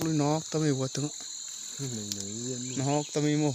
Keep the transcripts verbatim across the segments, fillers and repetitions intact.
Lui nawk ta mi bua teng. Nawk ta mi maw.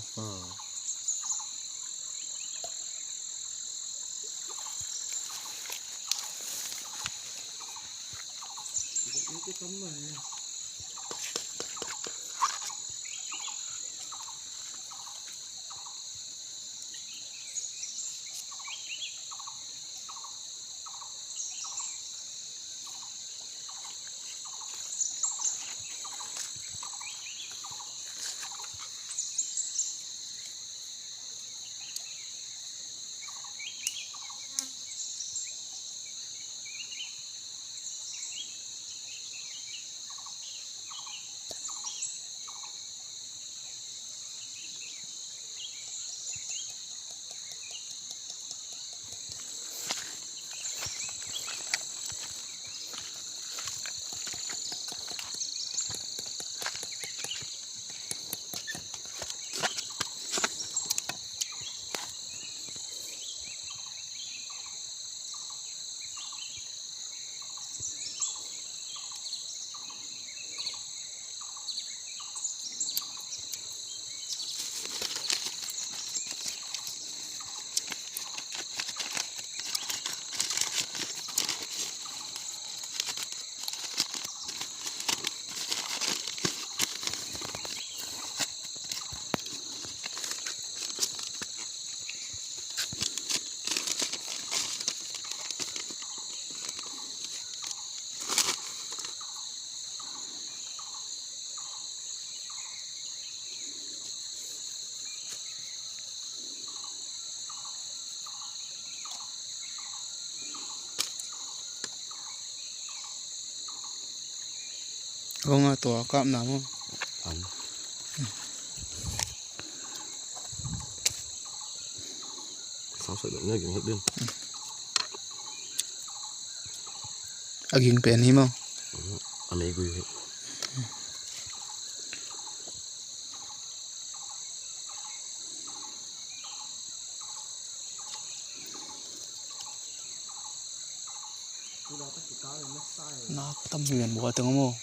Kong a tua kap na maw. An. Sao sai dong nya ging het din. A ging pen hi maw. A mei gui hi. Nak tam hi ven bua teng maw.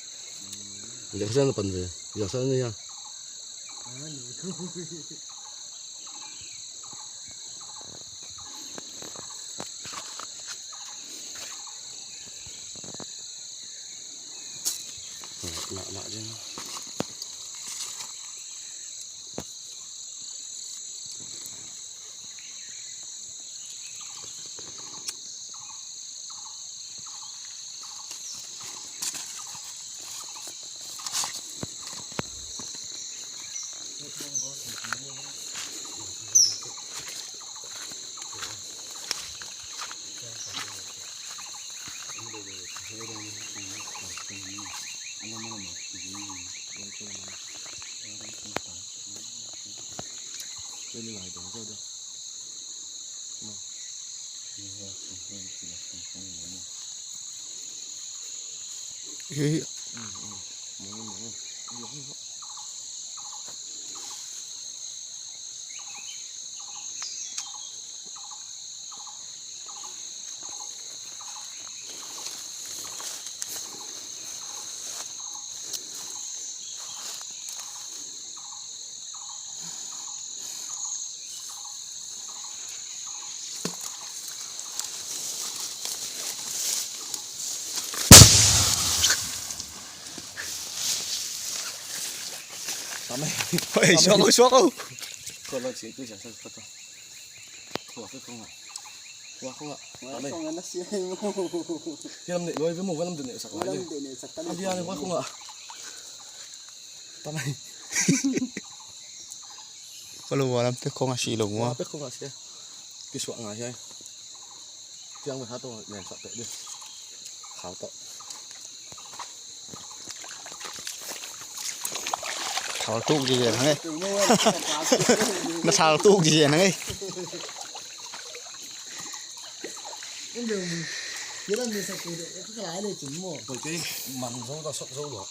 Liaksan na pan ve. Liaksan na ya. Nak nak je. Hei, suak o, suak o. Ko lo si tu sa sa ko. Ko ko ko. Ko ko. Tame. Kilam ne loi ve mu, kilam ne sak lai. Kilam ne sak lai. Adia ne ko ko. Tame. Ko lo walam pe kong a si lo mua. Pe kong a si. Kisuak ngai hi. Tiang ve ha to len sak pe di. Khau to. Thal tuk ji zen hang ei. Na thal tuk ji zen hang ei. Koi kei man zo ta sok zo lo.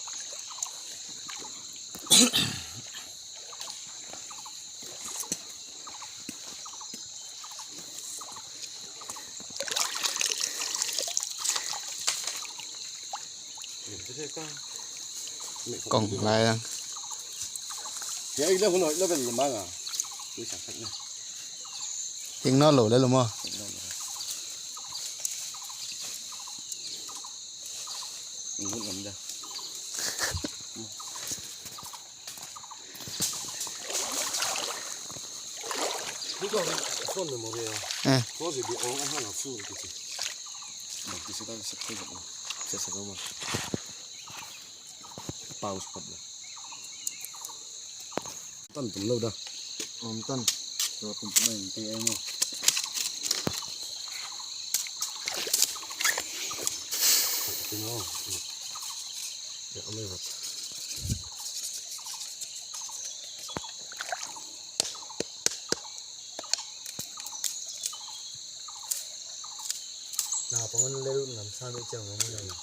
Kong lai lang. Ya, ila hun ila bel lama nga. Ui sa sak na. Hing no lo le lo mo. Hing hun lam da. Phone memory a. Eh. Phone si bi ong a hang a phone kisi. Kisi ta sa phone sa. Sa sa ma. Pause pat la. Tan tum lo da. Om tan. Lo tum mai te ai mo. Tino. Ya, om mai vat. Na pangun le lut ngam sa me chang mo mo na.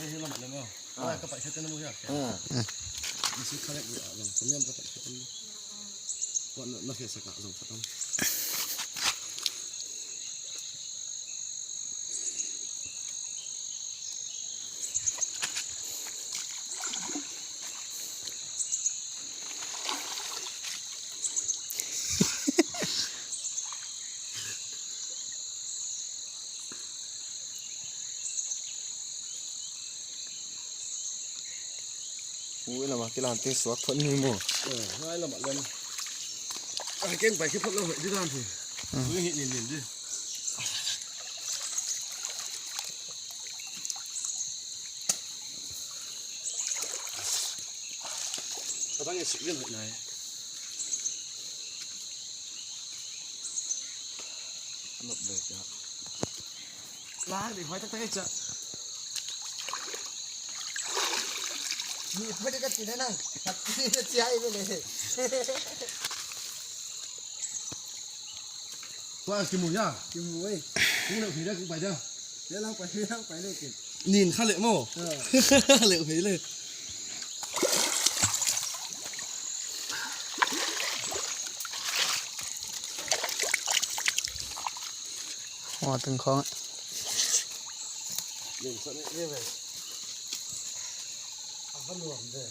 Hei, hei, lam, lam, ah. Ah. Ka paih khat na mu ya. Ah. Ni si khalek ni, ah, lam, samiam ka paih khat na. Wa na, na khe sa ka zong khat na. Ui, lama kilan te suak phot ni mo. Eh, ngai lama lem. Ah, ken pai ki phot lo, di dan thi. Hmm. Ui, hi nin nin di. Ka bang e sik len nai. Lop le ka. Lak ding hoih taktak ei ca. Ni pwede ka tina nang. Ka tina cia ei bele. Tua kimu ya. Kimu ei. Kung leuh phei dia, kung pai dia. Dia lang pai, dia lang pai le kin. Nin kha leh maw. Ah. Leuh phei le. Hua teng khawng. Nin kha leh le ve. A kha nuam ve.